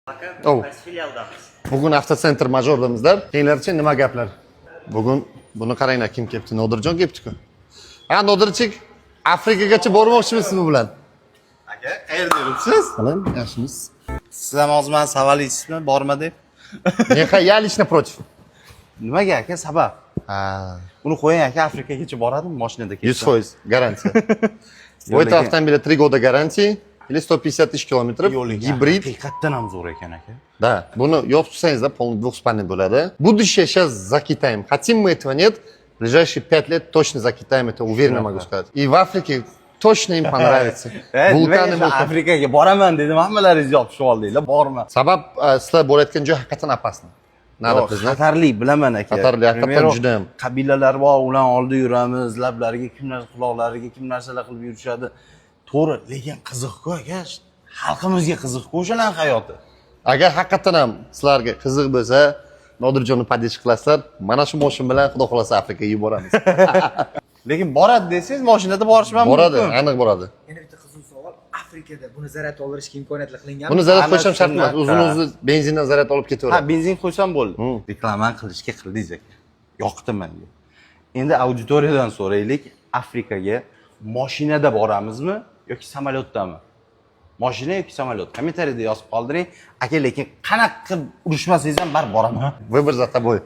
Aka, Oh. qaysi filialdamiz? Bugun Avtotsentr Majordamizlar. Keyinlarchi, nima gaplar? Bugun buni qaranglar, kim kelibdi? Nodirjon kelibdi-ku. Ha, Nodirchik, Afrikagacha bormoqchimisiz bu bilan? Aka, qayerda yuribsiz? Qalay, yaxshimisiz? Siz ham hozir mani savalaysizmi, borma deb? Не, я лично против. Nimaga, aka, sabab? Ha, Uni qo'ying, aka, Afrikagacha boradimi mashinada ketsa? 100% garantiya. У этого автомобиля 3 года гарантии или 150 тысяч километров. Yo'q, lekin Gibrid. haqiqatdan ham zo'r ekan, aka. Да, buni yopib tursangizda, полный двухспальный bo'ladi. Будущее сейчас закитаем. Хотим мы этого, нет, в ближайшие 5 лет точно закитаем, это уверенно могу сказать. И в Африке точно им понравится. E, Vulkani nimaga shu Afrikaga boraman dedim, hammalaringiz yopishib oldinglar, borma. Sabab sizlar borayotgan joy haqiqatan опасно. Надо Yo'q, признать. xatarli, bilaman, aka. Xatarli, haqiqatan Примеру, judayam. Qabilalar bor, ularni oldida yuramiz, lablariga kim narsa, quloqlariga kim narsalar qilib yurishadi. To'g'ri, lekin qiziq-ku, aka. Xalqimizga qiziq-ku o'shalarning hayoti. Agar haqiqatan ham sizlarga qiziq bo'lsa, Nodirjonni поддержка qilasizlar. Mana shu moshin bilan, xudo xohlasa, Afrikaga yuboramiz. Lekin boradi desangiz, mashinada borishim ham Boradi, mumkin. Aniq boradi. Yana bitta qiziq savol: Afrikada buni zaryad oldirishga imkoniyatlar qilinganmi? Buni zaryad Ana qo'yish ham shart emas. shunaqa. Uzun o'zi benzindan zaryad olib Ha, ketaveradi. Benzin qo'ysam bo'ldi. Reklama qilishga qildingiz, aka. Yoqdi menga. Endi auditoriyadan so'raylik, Afrikaga mashinada boramizmi yoki samolyotdami? Mashina yoki samolyot? Kommentariyada yozib qoldiring. Aka, lekin qanaqa qilib urushmasangiz ham baribir boraman. Выбор за тобой.